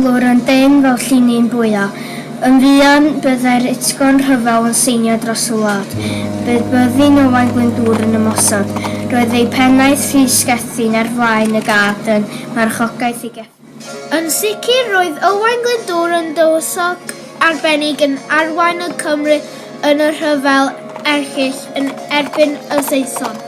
milwr yn dynn fel llinyn bwya. Yn fuan, byddai'r utgorn rhyfel yn seinio dros y wlad. Bydd byddin Owain Glyndŵr yn ymosod. Roedd eu pennaeth Rhys Gethin ar flaen y gad yn marchogaeth ei geffyl. Yn sicr, roedd Owain Glyndŵr yn dywysog arbennig yn arwain y Cymry yn y rhyfel erchyll yn erbyn y Saeson.